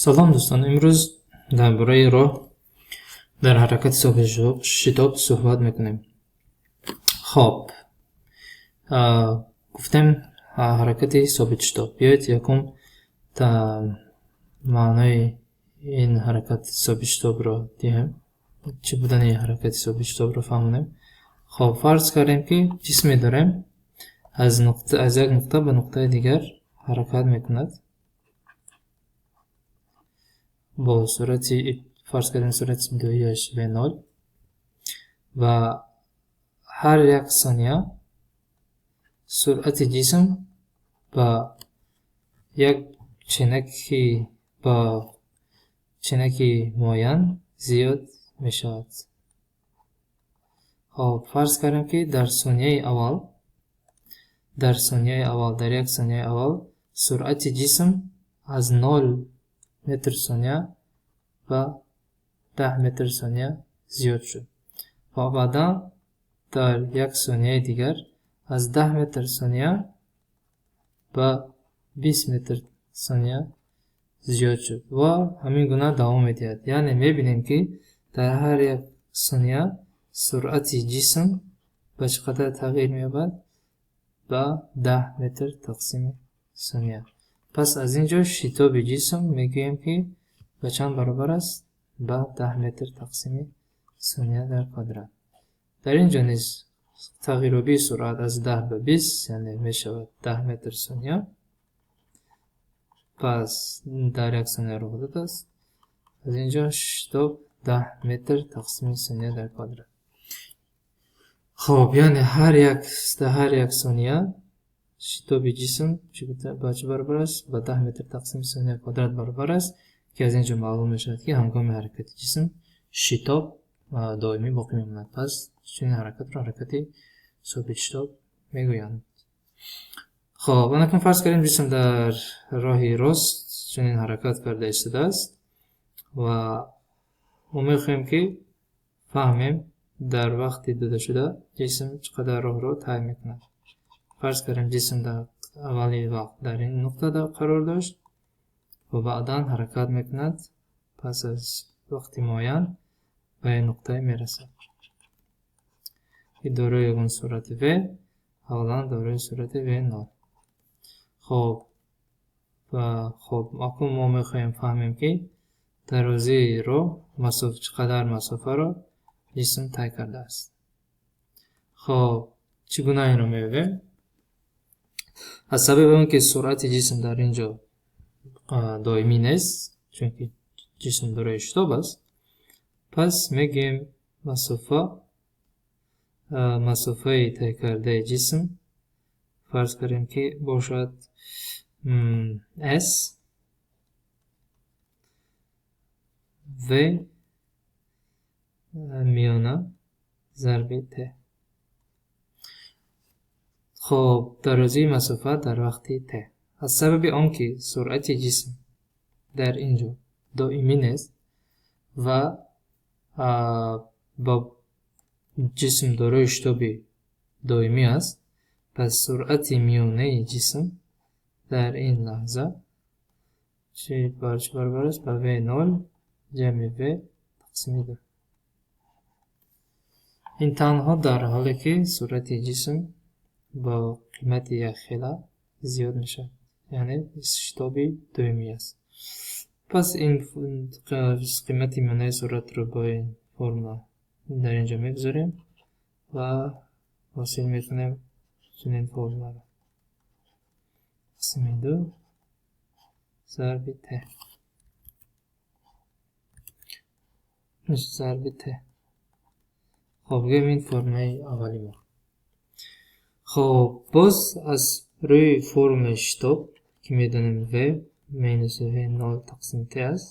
Салом, дӯстон. Имрӯз дар бораи роҳ дар ҳаракати собитшитоб суҳбат мекунем. Хоб, гуфтем, ҳаракати собитшитоб. Биёед, якум маънои ин ҳаракати собитшитобро диҳем, чӣ будани ҳаракати собитшитобро фаҳмонем. Хоб, фарз кардем, ки ҷисме дорем, аз як нуқта ба нуқтаи дигар ҳаракат мекунад бо суръати, фарз кардем, суръати ибтидоияш v0 ва ҳар як сония суръати ҷисм ба як ченаки, ба ченаки муайян зиёд мешавад. Хоб, фарз кардем, ки дар сонияи аввал, дар як сонияи аввал суръати ҷисм аз 0 метр сония ба 10 метр сония зиёд шуд ва баъдан дар як сонияи дигар аз 10 метр сония ба 20 метр сония зиёд шуд ва ҳамин гуна давом медиҳад. Яъне мебинем, ки дар ҳар як сония суръати ҷисм ба чӣ қадар тағйир меёбад? Ба 10 метр тақсими сония. Пас аз ин ҷо шитоби ҷисм мегӯем, ки ба чанд баробар аст? Ба 10 метр тақсими сония дар квадрат. Дар ин ҷо низ тағйирёбии суръат аз 10 ба 20, яъне мешавад 10 метр сония. Пас дар як сония рух додааст. Аз ин ҷо шитоб 10 метр тақсими сония дар квадрат. Хоб, яъне ҳар як сония шитоби ҷисм ба чӣ баробар аст? Ба 10 метр тақсими сония квадрат баробар аст, ки аз ин ҷо маълум мешавад, ки ҳангоми ҳаракати ҷисм шитоб доимӣ боқӣ мемонад. Пас чунин ҳаракатро ҳаракати собитшитоб мегӯянд. Хоб, анакун фарз кардем, ҷисм дар роҳи рост чунин ҳаракат карда истодааст ва мо мехоҳем, ки фаҳмем, дар вақти додашуда ҷисм чӣ қадар роҳро тай мекунад. Фарз кардем, ҷисм дар аввали вақт дар ин нуқта қарор дошт ва баъдан ҳаракат мекунад, пас аз вақти муайян ба ин нуқтае мерасад, ки дорои ягон суръати v, аввалан дорои суръати v0. Хоб, акнун мо мехоҳем фаҳмем, ки дарозии роҳ, чӣ қадар масофаро ҷисм тай кардааст. Хоб, чӣ гуна инро меёбем? Аз сабаби он ки суръати ҷисм дар ин ҷо доимӣ нест, чунки ҷисм дорои шитоб аст, пас мегӯем, масофаи тай кардаи ҷисм, фарз кардем, ки бошад s v миёна зарби t. Хоб, дарозии масофа дар вақти t. Аз сабаби он ки суръати ҷисм дар ин ҷо доимӣ нест ва ба ҷисм дорои шитоби доимӣ аст, пас суръати миёнаи ҷисм дар ин лаҳза ба чӣ баробар аст? Ба v0 ҷамъи v тақсими ду. Ин танҳо дар ҳоле ки суръати ҷисм бо қимати якхела зиёд мешавад, яъне шитоби доимӣ аст. Пас ин қимати миёнаи суръатро бо ин формула дар ин ҷо мегузорем ва ҳосил мекунем чунин формуларо: тақсими ду зарби т, зарби т. Хоб, гӯем, ин формулаи аввали мо. Хоб, боз аз рӯи формулаи шитоб, ки медонем, v минус v0 тақсими t аст,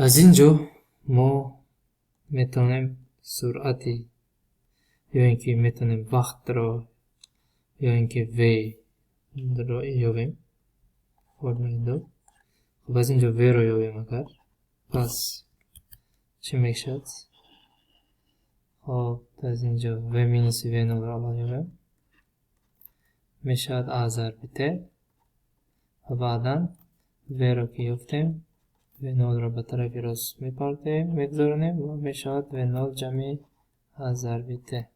аз ин ҷо мо метавонем суръати ё ин ки метавонем вақтро ё ин ки v ро ёбем, формулаи ду. Хоб, аз ин ҷо v ро ёбем агар, пас чӣ мешавад? Хоб, аз ин ҷо v минуси v0 ро аввал ёбем, мешавад a зарби t ва баъдан V-ро ки ёфтем, V0-ро ба тарафи рост мепартоем, мегузаронем ва мешавад V0 ҷамъи A зарби T.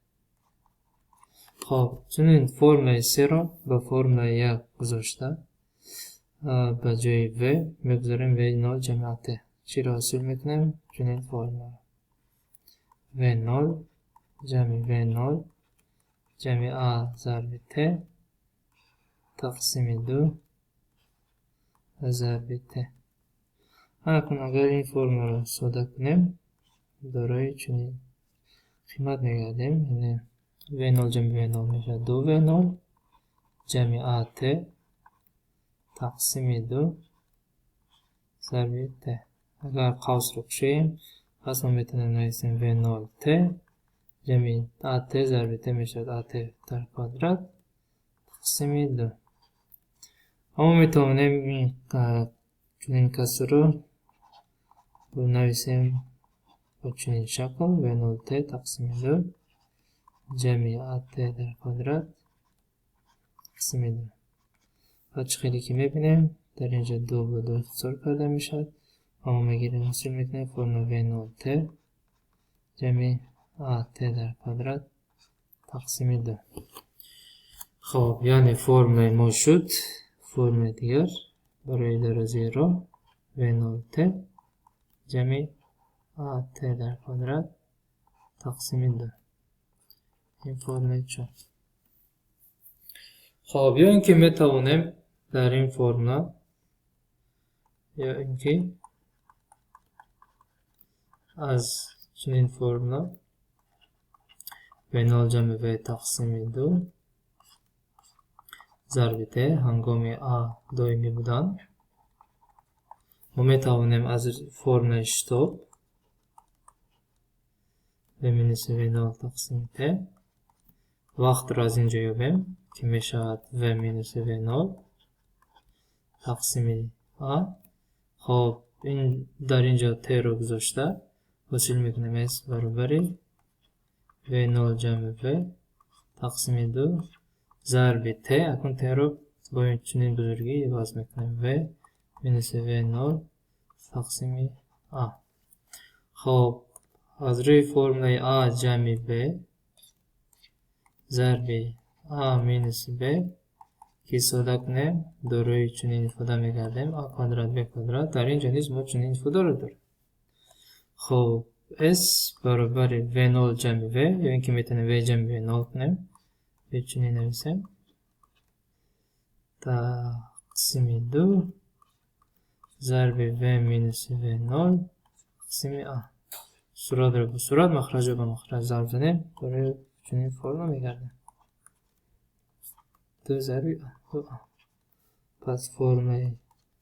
Хоб, чунин формулаи 3-ро ба формулаи 1 гузошта, ба ҷои V мегузорем V0 ҷамъи AT. Чиро ҳосил мекунем? Чунин формуларо. V0 ҷамъи V0 ҷамъи A зарби T тақсими 2 зарби T. Акнун агар ин формуларо сода кунем, дорои чунин қимат мегардем. Яъне V0 ҷамъи V0 мешавад 2V0 ҷамъи AT тақсими 2 зарби T. Агар қавсро кушоем, пас мо метавонем нависем V0T ҷамъи AT зарби T мешавад AT дар квадрат тақсими 2. Аммо метавонем чунин касрро нависем бо чунин шакл: V0T тақсими 2 ҷамъи AT дар квадрат тақсими 2. Ва чӣ хеле ки мебинем, дар инҷо 2 бо 2 ихтисор карда мешавад ва мо мегирем, ҳосил мекунем формула V0T ҷамъи AT дар квадрат тақсими 2. Хоб, яъне формулаи мо шуд формулаи дигар барои дарозии роҳ V0T ҷамъи AT дар квадрат тақсими 2. Ин формулаи 4. Хоб, ё ин ки метавонем дар ин формула, ё ин ки аз чунин формула V0 ҷамъи V тақсими 2 зарби T ҳангоми A доимӣ будан, мо метавонем аз формулаи шитоб V минус V0 тақсими T вақтро аз ин ҷо ёбем, ки мешавад V минус V0 тақсими A. Хоб, дар ин ҷо T-ро гузошта ҳосил мекунем S баробари V0 ҷамъи V тақсими 2 зарби T. Акнун T-ро бо чунин бузургӣ иваз мекунем: V минус V0 тақсими A. Хоб, аз рӯи формулаи A ҷамъи B зарби A минус B ки сода кунем, дорои чунин ифода мегардем: A квадрат B квадрат. Дар ин ҷо низ мо чунин ифодаро дорем. Хоб, S баробари V0 ҷамъи V, ё ин ки метавонем V ҷамъи V0 кунем, V чунин нависем, тақсими 2 зарби V минус V0 тақсими A. Суратро бо сурат, махраҷро ба махраҷ зарб занем, дорои чунин формула мегардем: 2 зарби A, 2A. Пас формулаи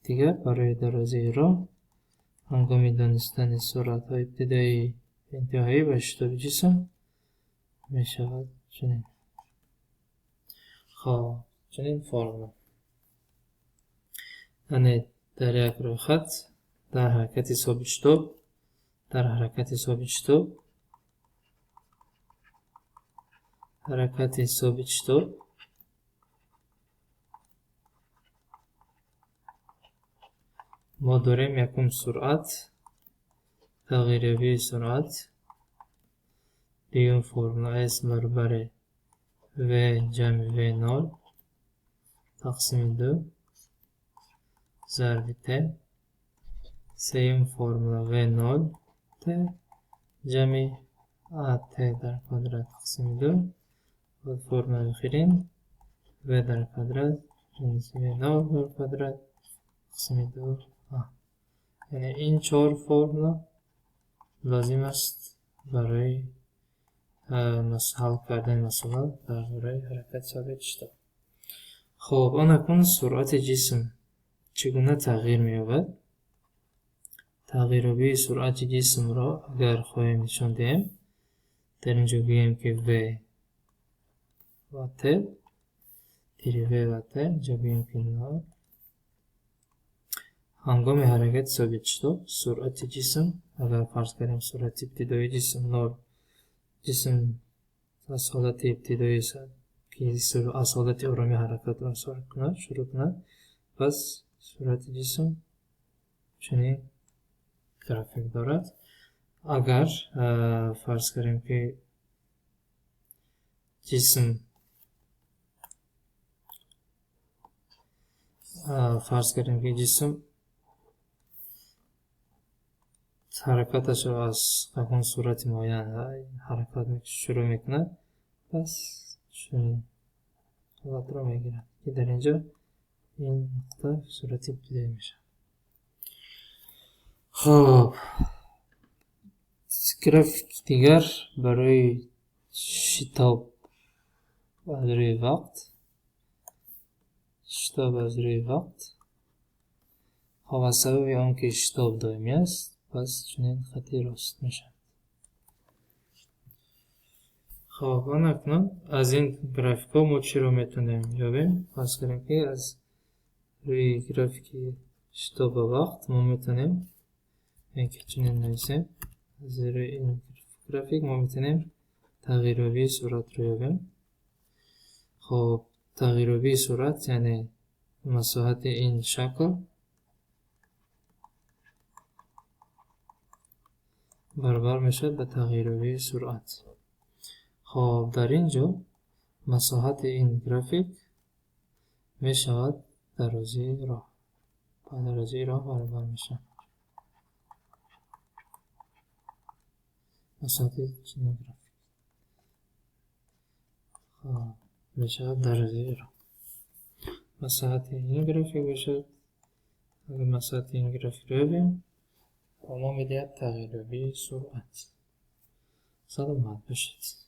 дигар барои дарозии роҳ ҳангоми донистани суратҳои ибтидоӣ, интиҳоӣ ва шитоби ҷисм мешавад чунин. Хоб, чунин формула. Яъне дар як рӯйхат дар ҳаракати собитшитоб, дар ҳаракати собитшитоб, ҳаракати собитшитоб мо дорем якум суръат, тағйирёбии суръат, дуюм формула S баробари V ҷамъи V0 тақсими 2 зарби T, сеюм формула V0 T ҷамъи AT дар квадрат тақсими 2 ва формулаи охирин V дар квадрат минус V0 дар квадрат тақсими 2 А. Яъне ин чор формула лозим аст барои ҳал кардани масъала дар бораи ҳаракати собитшитоб. Хоб, он акнун суръати ҷисм чӣ гуна тағйир меёбад? Тағйирёбии суръати ҷисмро агар хоҳем нишон диҳем, дар ин ҷо гӯем ки V ва T, тири V ва T, инҷо гӯем ки 0. Ҳангоми ҳаракати собитшитоб суръати ҷисм, агар фарз кардем суръати ибтидоии ҷисм 0, ҷисм аз ҳолати ибтидоӣ ки аз ҳолати оромӣ ҳаракатро шурӯъ кунад, пас Суръати ҷисм чунин график дорад. Агар фарз кардем, ки ҷисм, фарз кардем, ки ҷисм ҳаракаташро аз ягон суръати муайян ҳаракат шурӯъ мекунад, пас чунин ҳолатро мегирад, ки дар ин ҷо ин нуқта суръати ибтидоӣ мешавад. Хоб, графики дигар барои шитоб аз рӯи вақт. Шитоб аз рӯи вақт. Хоб, аз сабаби он ки шитоб доимӣ аст, пас чунин хати рост мешавад. Хоб, акнун аз ин графикҳо мо чиро метавонем ёбем? Фарз кунем, ки аз рӯи графики шитоб ба вақт мо метавонем ки чунин нависем. Аз рӯи ин график мо метавонем тағйирёбии суръатро ёбем. Хоб, тағйирёбии суръат, яъне масоҳати ин шакл баробар мешавад ба тағйирёбии суръат. Хоб, дар ин ҷо масоҳати ин график мешавад дарозии роҳ. Ба дарозии роҳ баробар мешавад. Масоҳати чунин график. Хоб, мешавад дарозии роҳ. Масоҳати ин график бошад, агар масоҳати ин графикро ёбем, ба мо медиҳад тағйирёбии суръат. Саломат бошед.